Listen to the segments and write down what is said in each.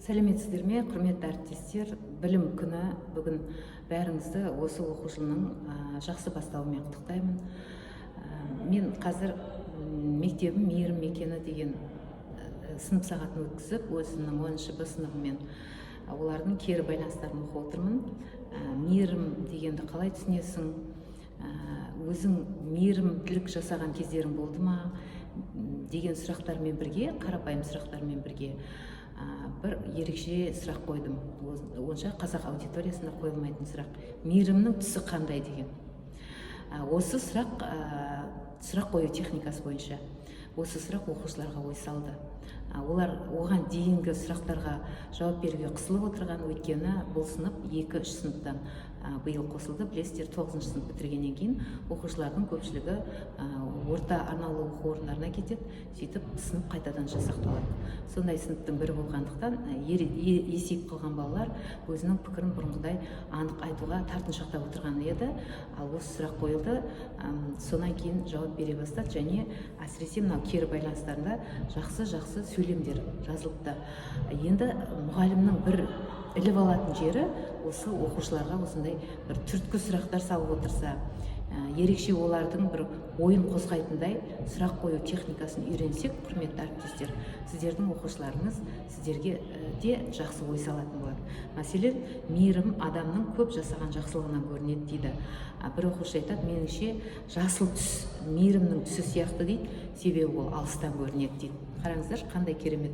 Сәлеметсіздер ме, құрметті әріптестер! Білім күні бүгін. Бәріңізді осы оқу жылының жақсы басталуымен құттықтаймын. Мен қазір «Мектебім – мейірім мекені» деген сынып сағатын өткізіп, өзімнің 10 Б сыныбымен, олардың кері байланыстарын оқып отырмын. Мейірім дегенді қалай түсінесің? Өзің мейірімділік жасаған кездерің болды ма деген сұрақтармен бірге, қарапайым сұрақтармен бірге бір ерекше сұрақ қойдым, онша қазақ аудиториясында қойылмайтын сұрақ: «Мейірімнің түсі қандай?» деген. Осы сұрақ, сұрақ қою техникасы бойынша осы сұрақ оқушыларға ой салды. Олар оған дейінгі сұрақтарға жауап беруге қысылып отырған, өйткені бұл сынып екі үш сыныптан биыл қосылды. Білесіздер, тоғызыншы сынып бітіргеннен кейін оқушылардың көпшілігі орта арнаулы оқу орындарына кетеді, сөйтіп сынып қайтадан жасақталады. Сондай сыныптың бірі болғандықтан, есейіп қалған балалар өзінің пікірін бұрынғыдай анық айтуға тартыншақтап отырған еді. Ал осы сұрақ қойылды, сонан кейін жауап бере бастады және әсіресе мынау кері байланыстарында жақсы жақсы сөйлемдер жазылыпты. Енді мұғалімнің бір іліп алатын жері осы: оқушыларға осындай бір түрткі сұрақтар салып отырса, ерекше олардың бір ойын қозғайтындай сұрақ қою техникасын үйренсек, құрметті әріптестер, сіздердің оқушыларыңыз сіздерге де жақсы ой салатын болады. Мәселен, «Мейірім адамның көп жасаған жақсылығынан көрінеді», – дейді. Бір оқушы айтады: «Меніңше, жасыл түс мейірімнің түсі сияқты», – дейді, «себебі ол алыстан көрінеді», – дейді. Қараңыздаршы, қандай керемет!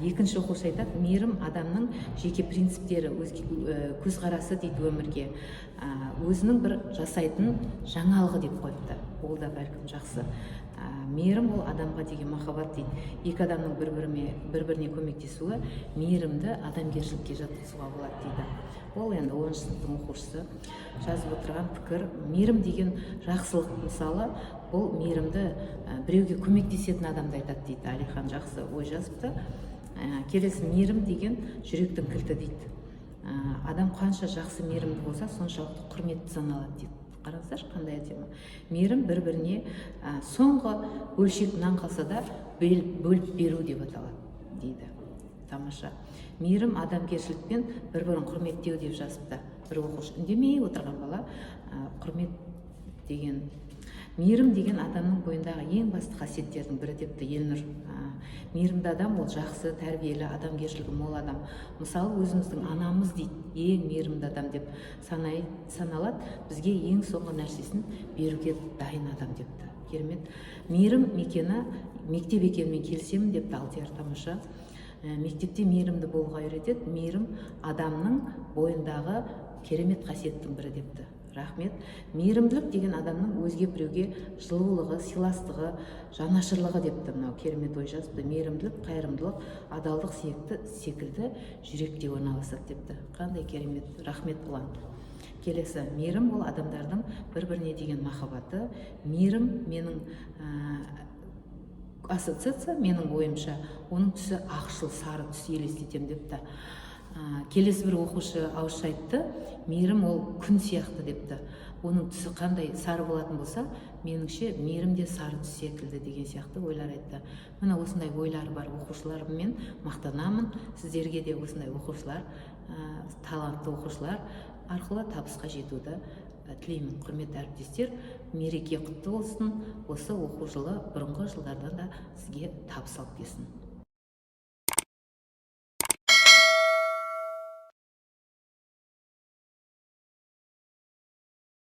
Екінші оқушы айтады: «Мейірім – адамның жеке принциптері, өзге көзқарасы», – дейді, «өмірге өзінің бір жасайтын жаңалығы», – деп қойыпты. Ол да бәлкім жақсы. «Мейірім – ол адамға деген махаббат», – дейді. «Екі адамның бір біріне көмектесуі мейірімді адамгершілікке жатқызуға болады», – дейді. Ол енді 10-сыныптың оқушысы жазып отырған пікір. Мейірім деген жақсылық. Мысалы, бұл мейірімді біреуге көмектесетін адамды айтады, дейді. Әлихан жақсы ой жазыпты. Келесі: «Мейірім деген – жүректің кілті», – дейді. «Адам қанша жақсы, мейірімді болса, соншалықты құрметті саналады», – дейді. Қараңыздаршы, қандай әдемі! «Мейірім – бір біріне соңғы бөлшек нан қалса да бөліп беру деп аталады», – дейді. Тамаша! «Мейірім – адамгершілікпен бір бірін құрметтеу», – деп жазыпты бір оқушы, үндемей отырған бала. Құрмет деген, «Мейірім деген – адамның бойындағы ең басты қасиеттердің бірі», – депті Елнұр. «Мейірімді адам – ол жақсы, тәрбиелі, адамгершілігі мол адам. Мысалы, өзіміздің анамыз, – дейді, – ең мейірімді адам деп саналады, бізге ең соңғы нәрсесін беруге дайын адам», – депті. Керемет! «Мейірім мекені мектеп екенімен келісемін», – депті Алдияр. Тамаша! «Мектепте мейірімді болуға үйретеді. Мейірім – адамның бойындағы керемет қасиеттің бірі», – депті. Рахмет. «Мейірімділік деген – адамның өзге біреуге жылулығы, сыйластығы, жанашырлығы», – депті. Мынау керемет ой жазыпты. «Мейірімділік, қайырымдылық, адалдық секілді жүректе орналасады», – депті. Қандай керемет! Рахмет, Ұлан. Келесі: «Мейірім – ол адамдардың бір біріне деген махаббаты. Мейірім менің ассоциация, менің ойымша, оның түсі ақшыл сары түс елестетемін», – депті. Келесі бір оқушы ауызша айтты: «Мейірім – ол күн сияқты», – депті. «Оның түсі қандай? Сары болатын болса, меніңше, мейірім де сары түс секілді», – деген сияқты ойлар айтты. Міне, осындай ойлары бар оқушыларыммен мақтанамын. Сіздерге де осындай оқушылар, талантты оқушылар арқылы табысқа жетуді тілеймін. Құрметті әріптестер, мереке құтты болсын! Осы оқу жылы бұрынғы жылдардан да сізге табыс алып келсін!